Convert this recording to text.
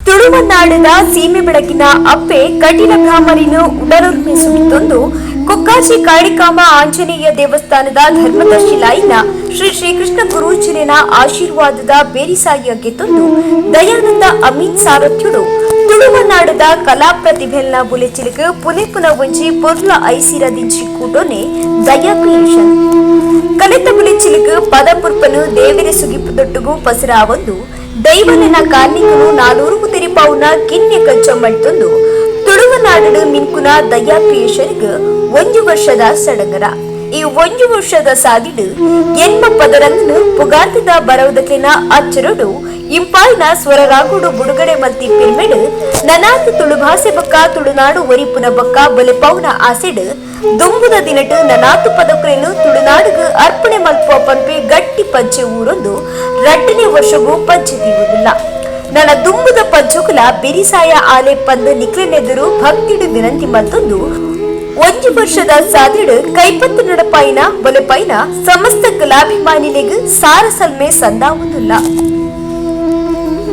ತುಳುವನಾಡದ ಸೀಮೆ ಬೆಳಕಿನ ಅಪ್ಪೆ ಕಟೀಲ ಬ್ರಾಹ್ಮರಿನ ಉಡಲೊರ್ಮೆ ಸುಗಿತೊಂದು ಕುಕ್ಕಾಜಿ ಕಾಳಿಕಾಂಬ ಆಂಜನೇಯ ದೇವಸ್ಥಾನದ ಧರ್ಮದರ್ಶಿಲಾಯಿನ ಶ್ರೀ ಶ್ರೀಕೃಷ್ಣ ಗುರೂಜಿನ ಆಶೀರ್ವಾದದ ಬೇರಿಸಾಯಿಯ ಗೆತ್ತೊಂದು ದಯಾನಂದ ಅಮೀನ್ ಸಾರಥ್ಯುಡು ತುಳುವನಾಡದ ಕಲಾ ಪ್ರತಿಭೆಲ್ನ ಬುಲೆಚಿಲಿಗೆ ಪುನೆ ಪುನ ಒಂಜಿ ಪೊರ್ಲ ಐಸಿರ ದಿಂಚಿ ಕೂಟೊನೆ ದಯಾ ಕ್ರಿಯೇಷನ್. ಕಲಿತ ಬುಲೆಚಿಲಿಗೆ ಪದ ಪುರ್ಪನು ದೇವಿರ ಸುಗಿಪು ದೊಟ್ಟುಗು ಪಸರಾವೊಂದು ದೈವನ ಕಾರ್ಣಿಕನು ನಾನೂರು ತೆರಿಪಾವುನ ಕಿನ್ಯ ಕಚ್ಚ ಮಳ್ತೊಂದು ತುಳುವನಾಡು ಮಿನ್ಕುನ ದಯಾ ಕ್ರಿಯೇಷನ್ಗ್ ಒಂದು ವರ್ಷದ ಸಡಗರ. ಈ ಒಂದು ವರ್ಷದ ಸಾದಿಡು ಎನ್ಮ ಪದರಂಗನು ಪುಗಾರ್ತಿದ ಬರವುದಕ್ಕಿನ ಅಚ್ಚರುಡು ಇಂಪಾಯಿನ ಸ್ವರರಾಗುಡು ಬುಡುಗಡೆ ಮಲ್ತಿ ಪಿರ್ಮೆಡು ನನಾತ್ ತುಳು ಭಾಷೆ ಬಕ್ಕ ತುಳುನಾಡು ಒರಿಪುನ ಬಕ್ಕ ಬಲೆಪೌನ ಆಸೆಡು ದುಂಬುದ ದಿನಟ್ ನನಾತು ಪದಕುಲೆನು ತುಳುನಾಡುಗು ಅರ್ಪಣೆ ಮಲ್ಪುವ ಪನ್ಪಿ ಗಟ್ಟಿ ಪಂಚೆ ಊರೊಂದು ರಡ್ಡನೇ ವರ್ಷಗೂ ಪಂಚೆ ತೀವುದಿಲ್ಲ. ನನ್ನ ದುಂಬುದ ಪಂಚುಕುಲ ಬಿರಿಸಾಯ ಆಲೆ ಪಂದು ನಿಕ್ಲೆನೆದುರು ಭಕ್ತಿಡು ವಿನಂತಿ ಮತ್ತೊಂದು ಒಂಜಿ ವರ್ಷದ ಸಾದಿಡು ಕೈಪತ್ತು ನಡಪಾಯಿನ ಬೊಲೆಪಾಯಿನ ಸಮಸ್ತ ಕಲಾಭಿಮಾನಿಲೆಗ್ ಸಾರಸಲ್ಮೆ ಸಂದಾವುದಿಲ್ಲ.